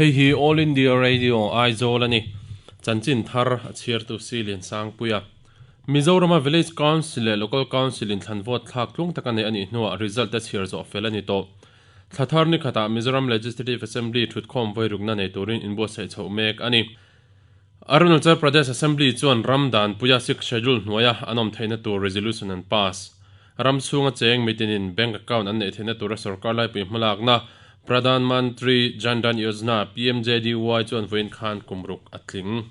Hei hi All India Radio Aizawl a ni. Chanchin thar a chhiartu Si Liansangpuia. Mizorama Village Council leh Local Council in thlan vote thlak tlung taka neih a nih hnuah result te chhiar zawh fel a ni tawh. Thla thar ni khatah Mizoram Legislative Assembly thutkhawm vawirukna nei turin inbuatsaih chhoh mek a ni. Arunachal Pradesh Assembly chuan ram danpuia Sixth Schedule hnuaia an awm theihna tur resolution an pass. Ram chhunga cheng mitinin bank account an neih theihna tura sorkar laipui hmalakna Pradhan Mantri Jan Dhan Yojana, PMJDY, chuan vawiin khan kum ruk a tling.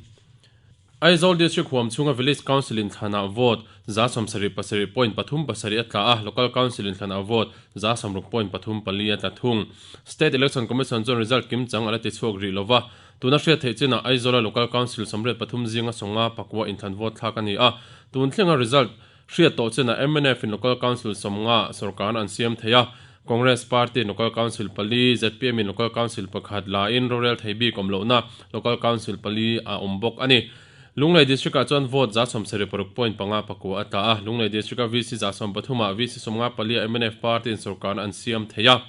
Aizawl District huam chhunga Village Council inthlanah vote 77.37 a tla a, Local Council inthlanah vote 60.34 a tla thung. State Election Commission chuan result kimchang a la tichhuak rih lova, tuna hriat theih chinah Aizawla Local Council 83 zinga 50 pakua inthlan vote thlak a ni a, tun thlenga result Hriat tawh chinah mnf in Local Council 50 sorkar an siam thei a, Congress Party in Local Council pali, zpm in Local Council pakhat la in rorel thei bik awm lohna Local Council pali a awm bawk a ni. Lunglei District ah chuan vote 76.5 pakua a tla a, Lunglei District a VC 13 ah VC 54 ah mnf Party in sorkarna an siam thei a,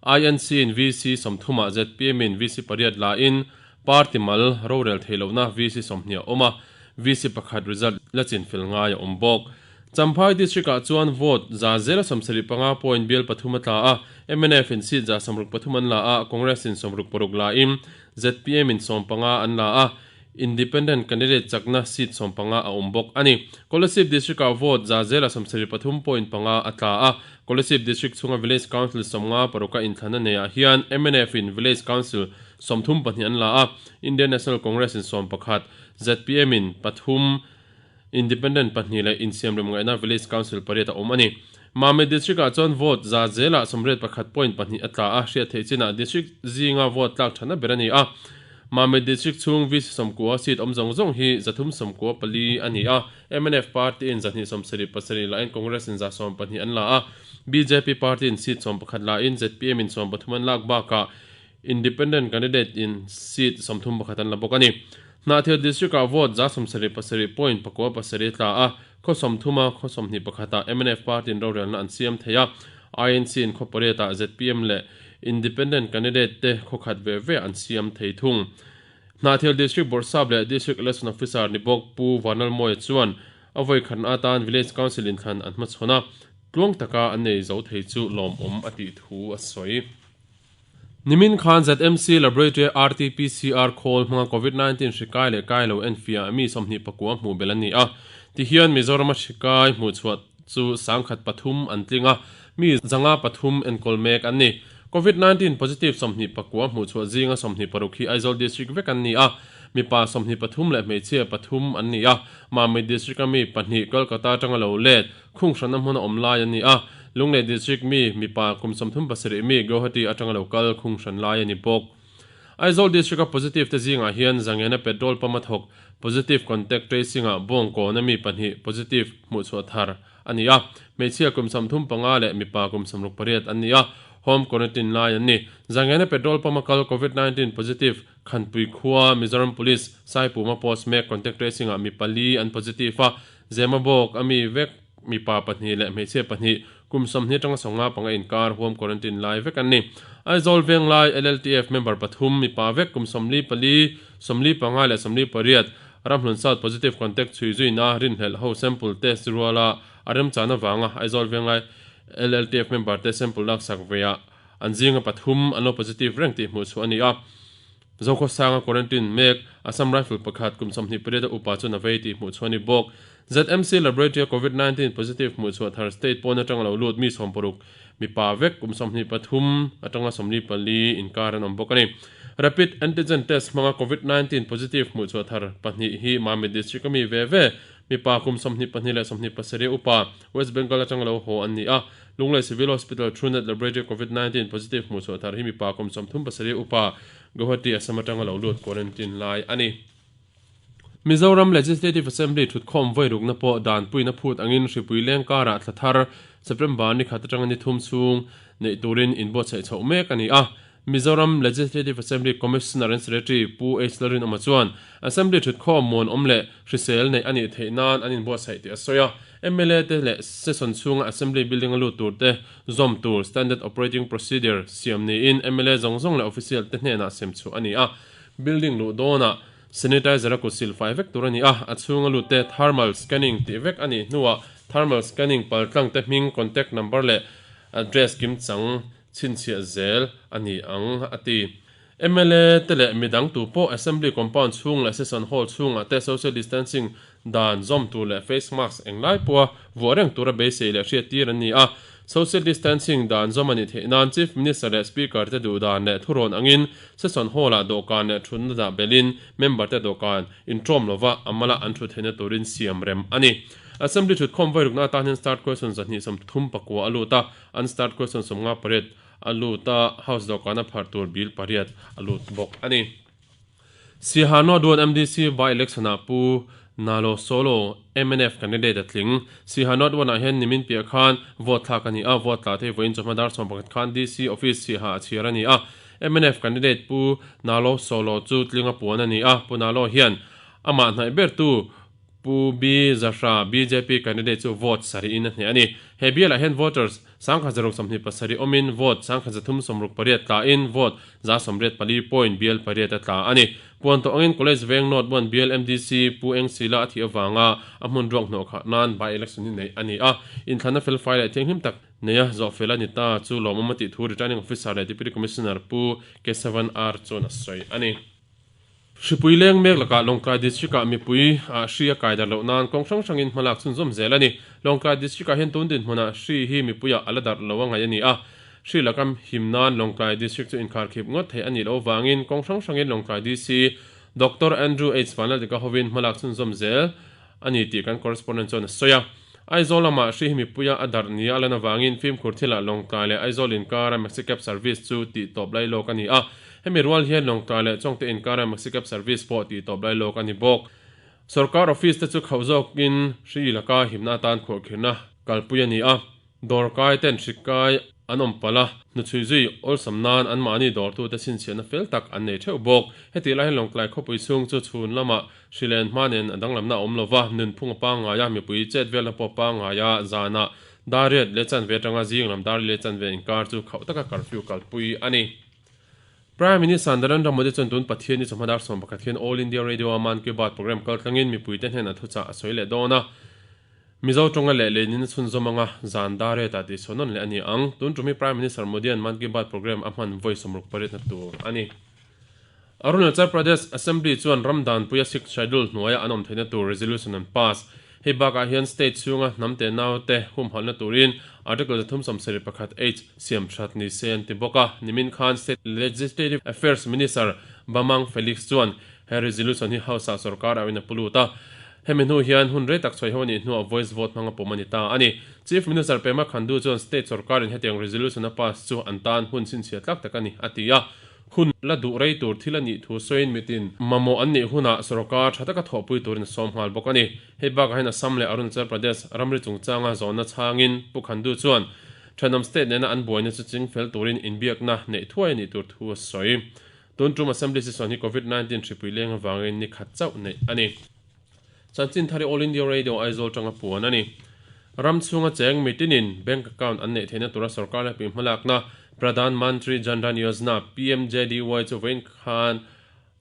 INC in VC 30 ah zpm in VC pariat la in Party mal rorel theih lohna VC 20 a awm a, VC pakhat result la chinfel ngai a awm bawk. Champhai District ah chuan vote 75 point bial pathum a tla a, mnf in seat 63 an la a, Congress in 66 la in, zpm in 15 an la a, Independent candidate chakna seat 15 a awm bawk a ni. Kolasib District ah vote 73 point panga a tla a, Kolasib District chhunga Village Council 50 paruka inthlanna neiah hian mnf in Village Council 32 an la a, Indian National Congress in 11, zpm in pathum, Independent pahnih leh insiamrem ngaihna Village Council pariat a awm a ni. Mamit District ah chuan vote 81.2 a tla a, hriat theih chinah District zinga vote tlak thatna ber a ni a. Mamit District chhung VC 90 seat awm zawng zawng hi 394 a ni a, mnf party in 277 lahin Congress in 12 an la a, bjp party in seat 11 lahin zpm in 13 an lak bakah Independent candidate in seat 31 an la bawk a ni. Hnahthial District ah vote 77.97 a tla a, khaw 30 a khaw 21 ah mnf party in rorelna an siam thei a, INC in khaw pariat ah zpm leh Independent candidate te khaw khat ve ve an siam thei thung. Hnahthial District Bawrhsap leh District Election Officer ni bawk Pu Vanlalmawia chuan a vawi khatna atan Village Council inthlan an hmachhawn a, tluang taka an nei zo thei chu lawmawm a tih thu a sawi. Nimin khan ZMC Laboratory RT-PCR khawl hmanga Covid 19 hri kai leh kai lo enfiah mi 24 hmuh belh an ni a. Tihian Mizorama hri kai hmuhchhuah chu sangkhat pathum an tling a, mi zanga pathum enkawl mek an ni. Covid 19 positive 24 hmuhchhuah zinga 26 hi Aizawl District vek an ni a, mipa 23 leh hmeichhia pathum an ni a. Mamit District-a mi pahnih Kolkata atanga lo let Khung hranna hmuna awm lai an ni a, Lunglei District mi mipa kum 37 mi Guwahati atanga lo kal khung hran lai a ni bawk. Aizawl District-a positive te zingah hian Zangena petrol pump a thawk positive contact tracing-ah Bawngkawna mi pahnih positive hmuhchhuah thar a ni a, hmeichhia kum 35 leh mipa kum 68 an ni a, home quarantine lai an ni. Zangena petrol pump a kal Covid 19 positive Khanpui khua Mizoram Police Saipuma post mek contact tracing-ah mi pali an positive a, Zemabawk a mi vek mipa pahnih leh hmeichhia pahnih kum 20 atanga 55 inkar huam quarantine lai vek an ni. Aizawl Venglai LLTF member pathum mipa vek kum 44, 45 leh 48 Ramhlun South positive contact chhui zuina rinhlelh ho sample test ruala a remchan avanga Aizawl Venglai LLTF member te sample laksak veah an zinga pathum an lo positive reng tih hmuh chhuah a ni a. Zokhawsanga quarantine mek Assam Rifle pakhat kum 28 a upa chuan a vei tih hmuh chhuah a ni bawk. ZMC Laboratory-a Covid 19 positive hmuh chhuah thar state pawn atanga lo lut mi 60 mipa vek kum 23 atanga 44 inkar an awm bawk a ni. Rapid Antigen Test hmanga Covid 19 positive hmuh chhuah thar pahnih hi Mamit District a mi ve ve mipa kum 22 leh 27 upa West Bengal atanga lo haw an ni a. Lunglei Civil Hospital Truenat Laboratory Covid 19 positive hmuh chhuah thar hi mipa kum 37 upa Guwahati Assam atanga lo lut quarantine lai a ni. Mizoram Legislative Assembly thutkhawm vawi rukna pawh danpuina phut angin hripui leng karah thla thar September ni khat atanga ni thum chhung neih turin inbuatsaih chhoh mek a ni a. Mizoram Legislative Assembly Commissioner and Secretary Pu H Lalrinawma chuan Assembly thutkhawm muanawm leh hrisel neih a nih theih nan an inbuatsaih tih a sawi a. Mla te leh session chhunga Assembly building a lut tur te zawm tur Standard Operating Procedure siam niin mla zawng zawng leh official te hnenah sem chhuah a ni a. Building luh dawnah sanitizer a kut sil fai vek tur a ni a, a chhunga lut te thermal scanning tih vek a nih hnuah thermal scanning paltlang te hming, contact number leh address kimchang chhinchhiah zel a ni ang, a ti. Mla te leh midang tu pawh Assembly compound chhung leh Session Hall chhungah te social distancing dan zawm tur leh face mask englai pawha vuah reng tura beisei leh hriattir an ni a. Social distancing dan zawm a nih theih nan Chief Minister leh Speaker te duh dan leh thurawn angin Session Hall-ah dawhkan leh thutna dah belhin member te dawhkan intawm lova a mala an thut theihna turin siam rem a ni. Assembly thutkhawm vairukna atan hian start question 234 a lut a, unstart question 58 A lut a, House dawhkana pharh tur bill pariat a lut bawk a ni. Siaha North Ward MDC by-election ah Pu Nalo Solo, mnf candidate a tling. Siaha North Ward ah hian nimin piah khan vote thlak a ni a, vote tla thei vawiin chawhma dar 11 khan DC office Siaha a chhiar a ni a. Mnf candidate Pu Nalo Solo chu tlinga puan a ni a, Pu Nalo hian amah hnaih bertu Pu B Zahra, bjp candidate chu vote sarih in a hneh a ni. He bialah hian voters 1627 awmin vote 1368 tla in vote 184 point bial pariat a tla a ni. Puan tawh angin College Veng North One bial MDC Pu Eng Sila a thih avanga a hmun ruak hnawh khah nan by election hi neih a ni a. Inthlanna felfai leh thianghlim tak neia zawhfel a ni ta chu lawmawm a tih thu Returning Officer leh Deputy Commissioner Pu Kesavan R chuan a sawi a ni. Hripui leng mek lakah Lawngtlai District-ah mipui ah hri a kai darh loh nan kawng hrang hrangin hmalak chhunzawm zel a ni. Lawngtlai District-ah hian tun dinhmunah hri hi mipuiah a la darh lo a ngaih a ni a. Hri laka him nan Lawngtlai District chu inkharkhip ngawt theih a nih loh avangin kawng hrang hrangin Lawngtlai DC Doctor Andrew H Vanlaltika hovin hmalak chhunzawm zel a ni tih kan correspondent chuan a sawi a. Aizawl lamah hri hi mipuia a darh nia a lan avangin fimkhur thilah Lawngtlai leh Aizawl inkara Maxicab service chu tih tawp lai lawk a ni a. Hemi rual hian Lawngtlai leh Chawngte inkara Maxicab service pawh tih tawp lai lawk a ni bawk. Sorkar office te chu khauh zawkin hri laka himna atan khuahkhirhna kalpui a ni a. Dawrkai ten hri kai an awm palh a, hnuchhui zui awlsam nan anmahni dawrtute chhinchhiahna fel tak an nei theuh bawk. Hetih lai hian Lawngtlai khawpui chhung chu chhun lamah hri len hma nen a danglamna a awm lo va, nunphung a pangngai a, mipui chet velna pawh a pangngai a, zanah dariat leh chanve atanga zing lam dar leh chanve inkar chu khauh taka curfew kalpui a ni. Prime Minister Narendra Modi chuan tun Pathian ni chawhma dar 11 hian All India Radio-a Mann Ki Baat programme kaltlangin mipuite hnenah thuchah a sawi leh dawn a. Mizo tawnga leh lenin a chhunzawm anga zan dar retah tih sawn nawn leh a ni ang. Tun tum hi Prime Minister Modi-a'n Mann Ki Baat programme a hman vawi 68 na tur a ni. Arunachal Pradesh Assembly chuan ram danpuia Sixth Schedule hnuaia an awm theihna tur resolution an pass. Hei bakah hian state chhunga hnam te naute humhalhna turin Article 371 H siam that ni se an ti bawk a. Nimin khan State Legislative Affairs Minister Bamang Felix chuan he resolution hi House-ah sorkar auin a pu lut a. Hemi hnu hian hun rei tak chhuai ho a nih hnuah voice vote hmang a pawm a ni ta a ni. Chief Minister Pema Khandu chuan state sorkarin hetiang resolution a pass chu an tan hun chhinchhiah tlak tak a ni, a ti a. Hun la duh rei tur thil a nih thu sawiin mitin mamawh an nih hunah sorkar tha taka thawhpui turin a sawm nghal bawk a ni. Hei bakah hian Assam leh Arunachal Pradesh ramri chungchanga zawnna chhangin Pu Khandu chuan thenawm state nena an buaina chu chingfel turin inbiakna neih thuai a nih tur thu a sawi. Tun tum Assembly session hi Covid 19 hripui leng avangin ni khat chauh neih a ni. Chanchin thari All India Radio Aizawl tanga puan a ni. Ram chhunga cheng mitinin bank account an neih theihna tura sorkar lepui hmalakna Pradhan Mantri Jan Dhan Yojana, PMJDY, chu vawiin khan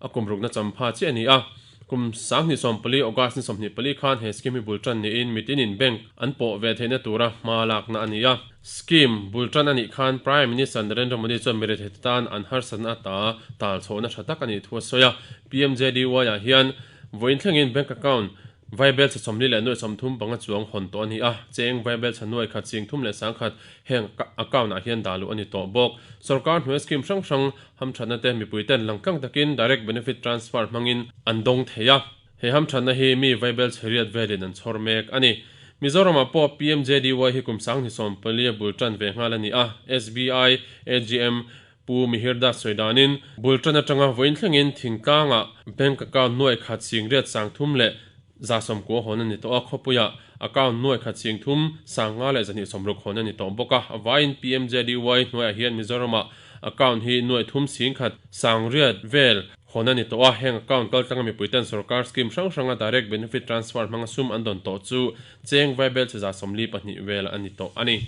a kum rukna champha chiah a ni a. Kum 2014 August ni 24 khan he scheme hi bul tan niin mitinin bank an pawh ve theihna tura hma lakna a ni a. Scheme bul tan a nih khan Prime Minister Narendra Modi chuan mirethei te tan an harsatna ata tal chhohna tha tak a nih thu a sawi a. PMJDY-ah hian vawiin thlengin bank account vaibel chhe 43 chuang hawn tawh a ni a, cheng vaibel chhe nuai khat ching thum leh sangkhat heng account-ah hian dah luh a ni tawh bawk. Sorkar hnuai scheme hrang hrang hamthatna te mipui ten langtlang takin direct benefit transfer hmangin an dawng thei a. He hamthatna hi mi vaibel chhe riat velin an chhawr mek a ni. Mizoramah pawh PMJDY hi kum 2014 a bul tan ve nghal a ni a, SBI, AGM, Pu Mihir Das sawi danin, bul tan atanga vawiin thlengin thingtlangah bank account nuai khat singriat 30 190 hawn a ni tawh a, khawpuiah account nuai khat 30 sanga leh 260 hawn a ni tawh bawk a. A vaiin PMJDY hnuaiah hian Mizoramah account hi nuai thum singkhat sangriat vel. Hawn a ni tawh a, heng account kaltlanga mipuiten sorkar scheme hrang hranga direct benefit transfer hmanga sum an dawn tawh chu cheng vaibel che 42 vel a ni tawh a ni.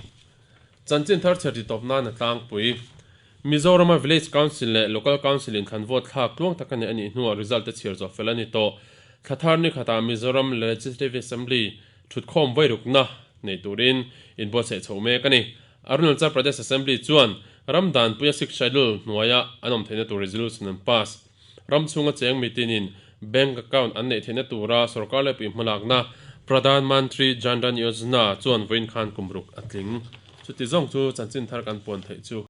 Chanchin thar chher titawp nan a tlangpui. Mizorama Village Council leh Local Council inthlan vote thlak tluang tak a ni a nih hnuah result te chhiar zawh fel a ni tawh. Thla thar ni khatah Mizoram Legislative Assembly thutkhawm vairukna nei turin inbuatsaih chho mek a ni. Arunachal Pradesh Assembly chuan ram danpuia Sixth Schedule hnuaia an awm theihna tur resolution an pass. Ram chhunga cheng mitinin bank account an neih theihna tura sorkar lepui hmalakna Pradhan Mantri Jan Dhan Yojana chuan vawiin khan kum ruk a tling. Chuti zawng chu chanchin thar kan puan theih chu.